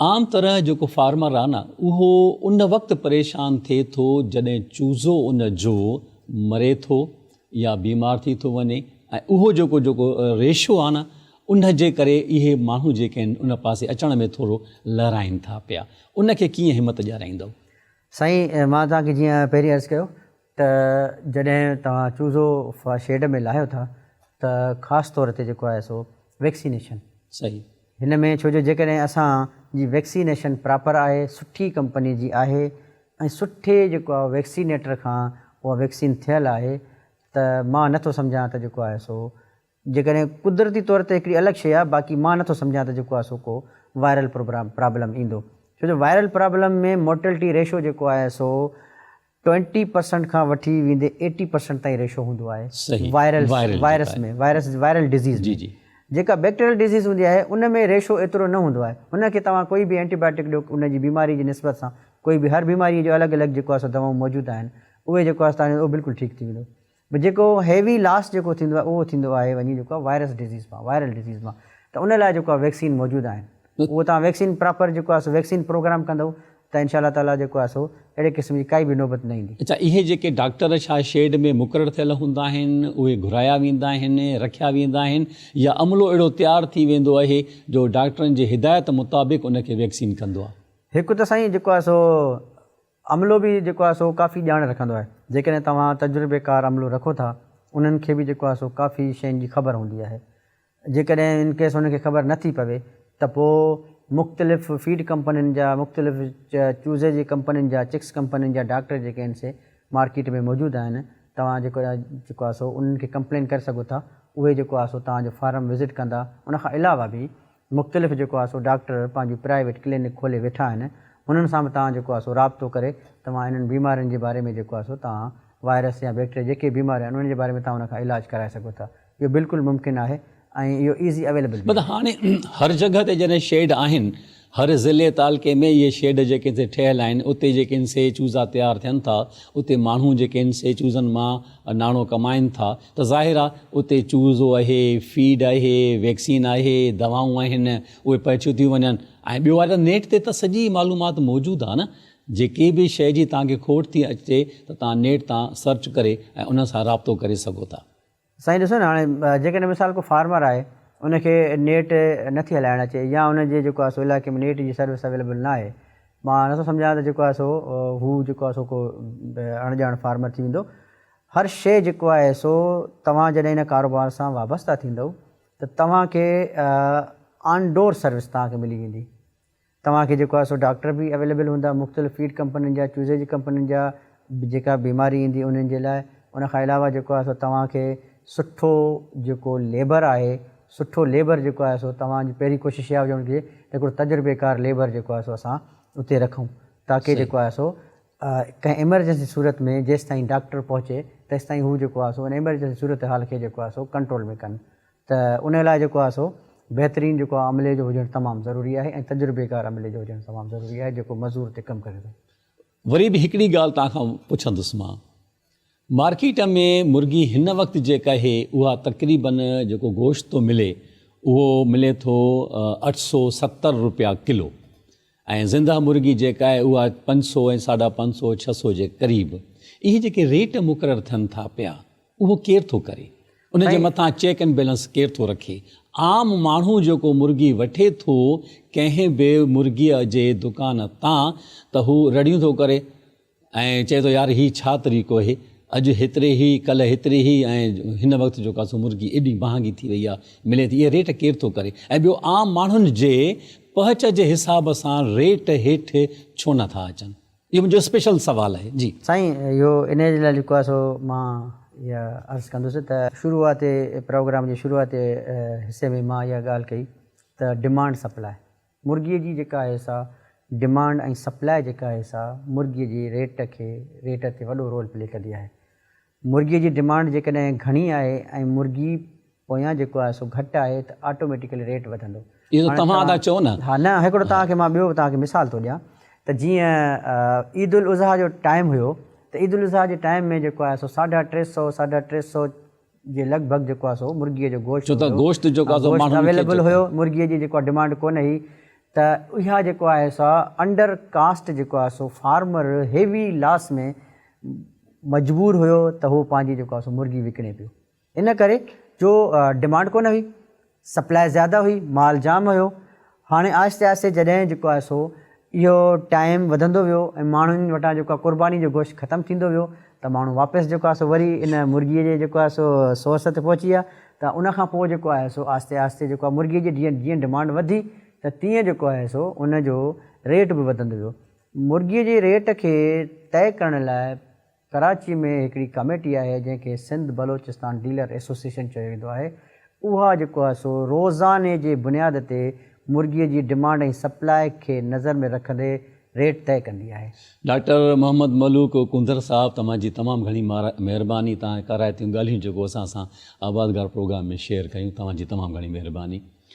عام طرح جيڪو فارمر آ نه اهو ان وقت پريشان ٿئي ٿو جڏهن چوزو ان جو مري ٿو يا بيمار ٿي ٿو وڃي ۽ اهو جيڪو جيڪو ريشو آ نه ان جي ڪري اهي ماڻهو جيڪي آهن ان پاسي اچڻ ۾ ٿورو لهرائين ٿا پيا ان کي ڪيئن همت ڏيارائيندؤ؟ سائين مان توهان کي جيئن پهرين عرض ڪيو ته جڏهن توهان چوزو شيڊ ۾ لاهيو ٿا ته خاص طور تي جيڪو آهي سو ويڪسينيشن صحيح. هن ۾ ڇو جو جيڪڏهن اسان جي ويڪسينيشن پراپر آهي سٺي ڪمپني جي آهي ۽ سٺي جيڪو آهي ويڪسينيٽر کان اها ويڪسين ٿيل آهي ته مان نٿو سمجهان ته جيڪو آهي سو جيڪڏهن قدرتي طور تي هڪڙي الڳ شيء آهي باقي مان نٿو سمجهان ته جيڪو آهي سو ڪو وائرل پرابلم ايندو ڇو جو وائرل پرابلم ۾ مورٽلٽي ريشو جيڪو آهي سو ٽوئنٽي پرسنٽ کان وٺي ويندي ايٽي پرسنٽ تائين ريشو هوندو آهي viral virus ۾ virus viral disease ۾ جيڪا بيڪٽيريل ڊزيز هوندي آهي ان ۾ ريشو ايترو نه هوندو آهي ان کي توهان ڪوئي به اينٽي بايوٽڪ ڏيو ان جي بيماري جي نسبت سان ڪوئي به هر بيماري جو الڳ الڳ جيڪو آهي سو دوائون موجود آهن اهي جيڪو آهي سو اهو بلڪل ٺيڪ ٿي ويندو به جيڪو هيوي لاس جيڪو ٿيندو آهي اهو ٿيندو آهي وڃي جيڪو آهي وائرس ڊزيز مان وائرل ڊزيز مان ته ان لاء جيڪو آهي ويڪسين موجود آهن اهو توهان ويڪسين پراپر جيڪو آهي سو ويڪسين پروگرام ڪندو ته انشاء الله تعالي جيڪو آهي سو اهڙي قسم جي ڪائي به نوبت نه ايندي. اڇا اهي جيڪي ڊاڪٽر ڇا شيڊ ۾ مقرر ٿيل هوندا آهن اهي گهرايا ويندا آهن رکيا ويندا آهن يا عملو اهڙو تيار ٿي ويندو آهي جو ڊاڪٽرن جي هدايت مطابق ان کي ويڪسين ڪندو آهي. هڪ ته سائين جيڪو آهي سو عملو به جيڪو آهي سو ڪافي ڄاڻ رکندو آهي. جيڪڏهن توهان تجربيڪار عملو رکو ٿا، انهن کي به جيڪو آهي سو ڪافي شين جي خبر هوندي آهي. جيڪڏهن ان ڪيس انهن کي خبر نه ٿي پوي ته پوء مختلف فيڊ ڪمپنين جا، مختلف چوزي جي ڪمپنين جا، چڪس ڪمپنين جا ڊاڪٽر جيڪي آهن سي مارڪيٽ ۾ موجود آهن، توهان جيڪو جيڪو آهي سو انهن کي ڪمپلين ڪري سگهو ٿا، اهي جيڪو آهي سو توهان جو فارم وزٽ ڪندا. ان کان علاوه به مختلف جيڪو آهي سو ڊاڪٽر پنهنجون پرائيويٽ ڪلينڪ کولي ويٺا آهن انهن سان به توهان جيڪو آهي سو رابطو ڪري توهان انهن بيمارين جي باري ۾ جيڪو آهي سو توهان وائرس يا بيڪٽريا جيڪي بيماريون آهن انهن جي باري ۾ توهان ان کان علاج ڪرائي سگهو ٿا اهو بلڪل ممڪن آهي ۽ اهو ايزي اويليبل به مطلب آهي. هاڻي هر جڳهه تي جڏهن شيڊ آهن هر ضلعي تعلقي ۾ اهي شيڊ جيڪي سي ٺهيل آهن اتي جيڪي آهن سي چوزا تيار ٿين ٿا اتي ماڻهو جيڪي آهن سي چوزن مان ناڻو ڪمائن ٿا ته ظاهر آهي اتي چوزو آهي فيڊ آهي ويڪسين آهي دوائون آهن اهي پهچيون ٿيون وڃن ۽ ٻيو آهي ته نيٽ تي ته سڄي معلومات موجود آهي نه جيڪي به شيء جي توهان کي کوٽ ٿي اچي ته توهان نيٽ تان سرچ ڪري ۽ ان سان رابطو ڪري سگهو ٿا. سائين ڏسو نه هاڻي جيڪڏهن مثال ڪو فارمر آهي ان کي نيٽ نٿي هلائڻ اچي يا ان جي جيڪو آهي سو علائقي ۾ نيٽ جي سروس اويليبل نه آهي مان نٿو سمجهان ته جيڪو آهي سو هو جيڪو آهي سو ڪو اڻڄاڻ فارمر ٿي ويندو هر شيء جيڪو آهي سو توهان جڏهن ان ڪاروبار سان وابسته ٿيندؤ ته توهان کي آن ڊور سروس توهان کي ملي ويندي توهان کي جيڪو آهي سو ڊاڪٽر به اويليبل هوندا مختلف فيڊ ڪمپنين جا چوزي جي ڪمپنين جا جيڪا بيماري ايندي انهن جي لاء ان کان علاوه جيڪو آهي سو توهان کي سٺو جيڪو ليبر آهي سٺو ليبر جيڪو آهي سو توهان جي پهرين ڪوشش اها هجڻ گهرجي ته هڪڙو تجربيڪار ليبر جيڪو آهي سو اسان اتي رکون تاڪه جيڪو آهي سو ڪنهن ايمرجنسي صورت ۾ جيستائين ڊاڪٽر پهچي تيستائين هو جيڪو آهي سو ان ايمرجنسي صورتحال کي جيڪو آهي سو ڪنٽرول ۾ ڪن ته ان لاء جيڪو آهي سو بهترين جيڪو آهي عملي جو هجڻ تمام ضروري آهي ۽ تجربيڪار عملي جو هجڻ تمام ضروري آهي جيڪو مزور تي ڪم ڪري ٿو. وري به هڪڙي ڳالهه توهان کان پڇندس مان. مارڪيٽ ۾ مرغي هن وقت جيڪا آهي اها تقريبن جيڪو گوشت ٿو ملي اهو ملي ٿو 870 روپيا ڪلو ۽ زنده مرغي جيڪا آهي اها 500 ۽ ساڍا 500 600 جي قريب. اهي جيڪي ريٽ مقرر ٿين ٿا پيا اهو ڪير ٿو ڪري؟ ان جي مٿان چيڪ اينڊ بيلنس ڪير ٿو رکي؟ عام ماڻهو جيڪو مرغي وٺي ٿو ڪنهن به مرغيء جي دڪان تان ته هو رڙيون ٿو ڪري ۽ چئي ٿو يار هي ڇا طريقو اهي اڄ هيتري هئي ڪلهه هيتري هئي ۽ هن وقت جيڪو آهي سو مرغي ايڏي مهانگي ٿي وئي آهي ملي ٿي اهي ريٽ ڪير ٿو ڪري ۽ ٻيو عام ماڻهن جي پهچ جي حساب سان ريٽ هيٺ ڇو نه ٿا اچن؟ اهو منهنجو اسپيشل سوال آهي جي. سائين اهو انهيء جي لاء جيڪو آهي سو مان اها عرض ڪندس ته شروعاتي پروگرام جي شروعاتي حصي ۾ مان اها ڳالهه ڪئي ته ڊمانڊ سپلاء مرغيء جي جيڪا آهي سا ڊمانڊ ۽ سپلاء جيڪا آهي سا مرغيء جي ريٽ کي ريٽ تي وڏو رول پلي ڪندي آهي مرغيء جي ڊمانڊ جيڪڏهن گهڻي آهي ۽ مرغي پويان جيڪو آهي سو گهٽ آهي ته آٽوميٽيڪلي ريٽ وڌندو. اهو ته توهان ٿا چئو نه. ها نه هڪڙو توهان کي مان ٻيو به توهان کي مثال ٿو ڏيان ته جيئن عيد الاضحيٰ جو ٽائيم هيو ته عيد الاضحيٰ جي ٽائيم ۾ جيڪو آهي سو ساڍا ٽي سئو ساڍا ٽي سئو جي لڳ ڀڳ جيڪو آهي سو مرغيء جو گوشت ڇو ته گوشت جيڪو آهي سو ماڻهن کي اويليبل هيو مرغيء جي جيڪو آهي ڊمانڊ ڪونه هئي. ته اها جيڪو آهي سا انڊر ڪاسٽ جيڪو آهي سو فارمر هيوي لاس ۾ مجبور هيو ته هو پنهنجي جيڪو آهي سو مرغي وڪڻي پيو ان ڪري جو ڊمانڊ ڪونه هئي سپلاء زياده هئي مال جام هيو هاڻي آهستي آهستي جڏهن جيڪو آهي سو اهو ٽائيم وڌندو ويو ۽ ماڻهن وٽان جيڪو آهي قرباني جو گوشت ختم ٿيندو ويو ته ماڻهو واپس جيڪو آهي سو وري ان مرغي جي جيڪو آهي سو سورس تي پهچي ويا ته ان کان پوء جيڪو آهي سو آهستي آهستي جيڪو آهي مرغي جي جيئن جيئن ڊمانڊ وڌي ته تيئن جيڪو آهي سو ان جو ريٽ به وڌندو ويو. مرغي جي ريٽ کي طئي ڪرڻ لاء ڪراچي ۾ هڪڙي ڪميٽي آهي جنهن کي سنڌ بلوچستان ڊيلر ايسوسيئيشن چيو ويندو آهي اها جيڪو آهي سو روزاني جي بنياد تي مرغي جي ڊمانڊ ۽ سپلاء کي نظر ۾ رکندي ريٽ طئي ڪندي آهي. ڊاڪٽر محمد ملوڪ ڪونڌر صاحب توهان جي تمام گهڻي مهرباني توهان ڪارائتيون ڳالهيون جيڪو اسان سان آبادگار پروگرام ۾ شيئر ڪيون توهان جي تمام گهڻي مهرباني.